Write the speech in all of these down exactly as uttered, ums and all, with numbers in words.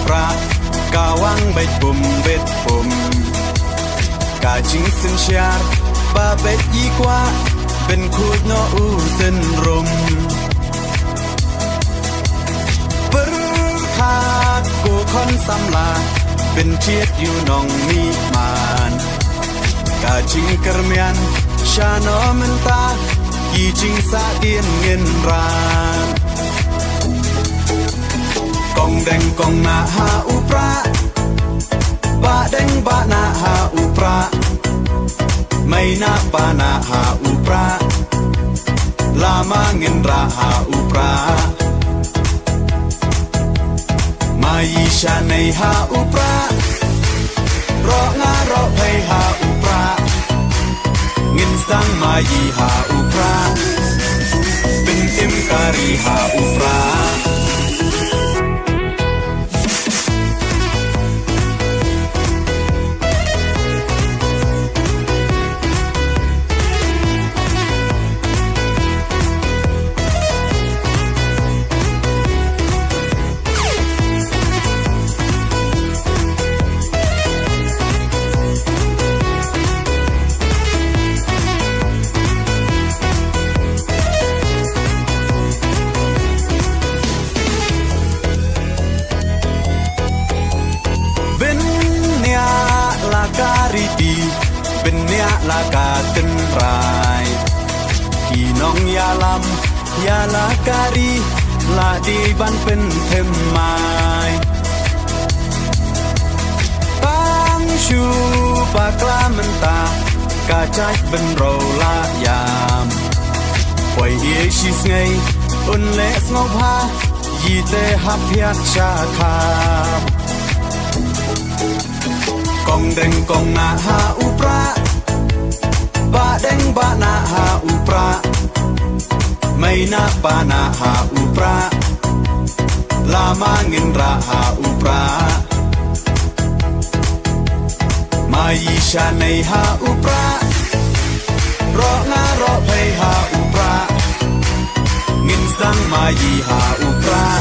Prah, ka wang beit pum beit pum. Ka jingsynshar ba beit i kwah, pynkhuid noh u synrum. Pyrkhat ko khon samla, pynjied ïa u nongmihman. Ka jingkyrmen, shano mynta, ki jingsahdien ngin ran. Kong deng kong nah ha u prah. Bah deng bah nah ha u prah. Mei nah pa nah ha u prah. Lama ngin rah ha u prah. Maï shanei ha u prah. Roh nga roh phei ha u prah. Ngin sdang maï ha u prah. Pyntim kari ha u prah. Bniah la ka riti, bniah la ka tynrai. Ki nongïalam, ïa la ka ri, la dei ban pynthymmai. Tang shu bakla mynta, ka jait bynriew la ïam. Poi ïa shi sngi, un leh sngewbha, ïa te hap ïa sha kham. Kong deng kong nah ha u prah. Bah deng bah nah ha u prah. Mei nah pa nah ha u prah. Lama ngin rah ha u prah. Maï shanei ha u prah. Roh nga roh phei ha u prah. Ngin sdang maï ha u prah.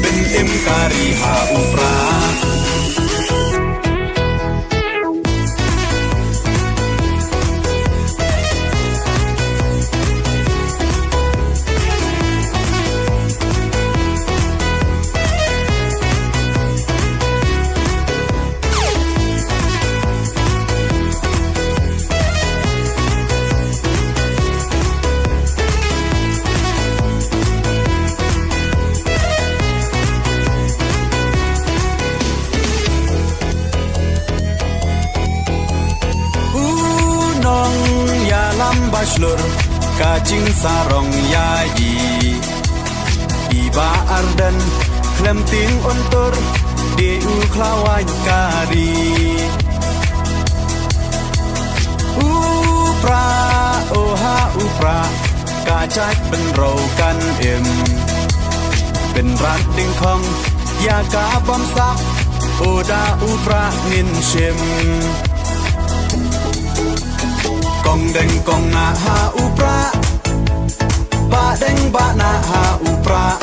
Pyntim kari ha u prah. U nongïalam ba shlur, ka jingsarong ïa i. I Bah Ardent, khlem tieng un tur, dei u khlawait ka ri. U prah, oh ha u prah, ka jait bynriew kan im. Pynrah ding khong, ïa ka bamsap, oh da u prah ngin shim. Kong deng kong nah ha u prah. Bah deng bah nah ha u prah.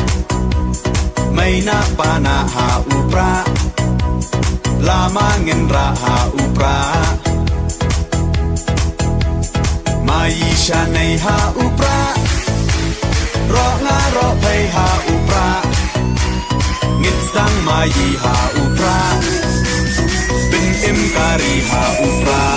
Mei nah pa nah ha u prah. Lama ngin rah ha u prah. Maï shanei ha u prah. Roh nga roh phei ha u prah. Ngin sdang maï ha u prah. Pyntim kari ha u prah.